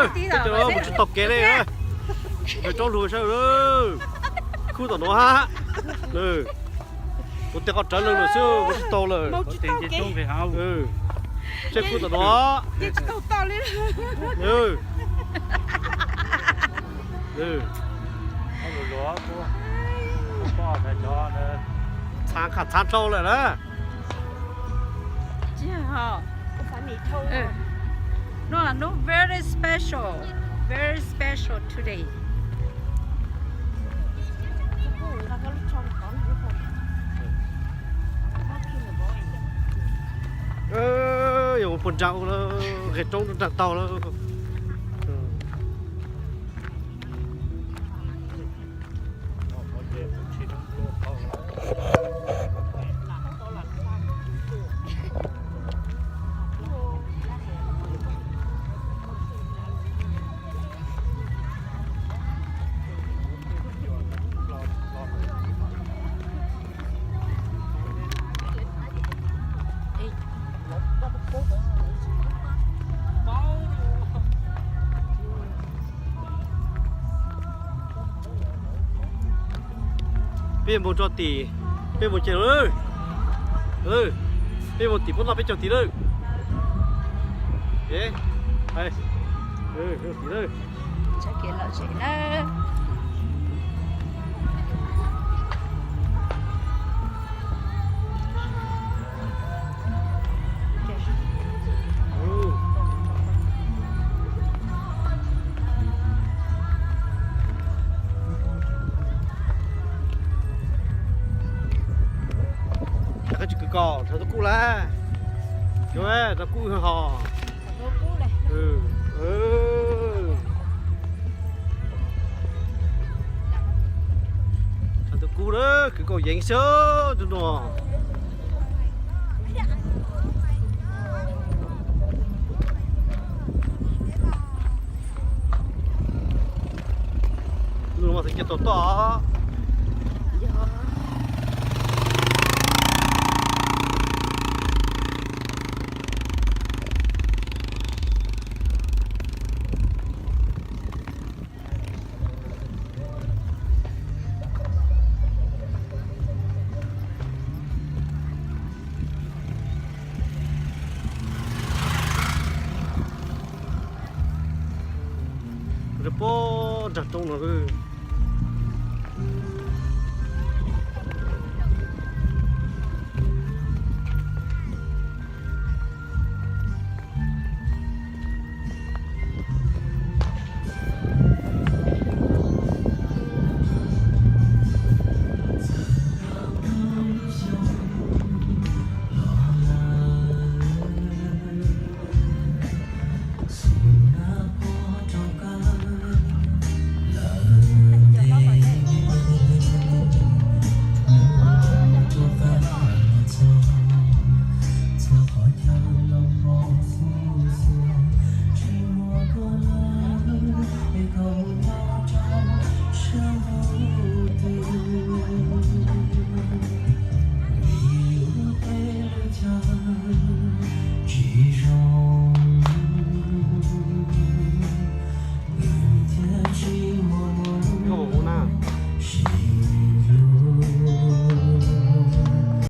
Cov mus tsis taug kev li, nrog roob lug saib. Khub tom nuav hab. Kuv tes qhov rawv lawm xwb, mus tsis taug lawm. Seb khub tom nuav. Txhav qhov txhav dhau lawm na. No, no, very special, very special today. Yog ua puag nraag ua lawm, nqeg roob nraag taug lawm. Peb mus rau tim, peb mus ces, peb mus tim pub noj peb caug tim lawm. Tim lawm. Tsis kwv kaus, rhawv tus kub lawm. Rhawv tus kub hos. Rhawv tus kub lawm, kwv kaus yeev xwb tus no. Lub no mas txawm cia tau toj. Rau puag nraag roob no.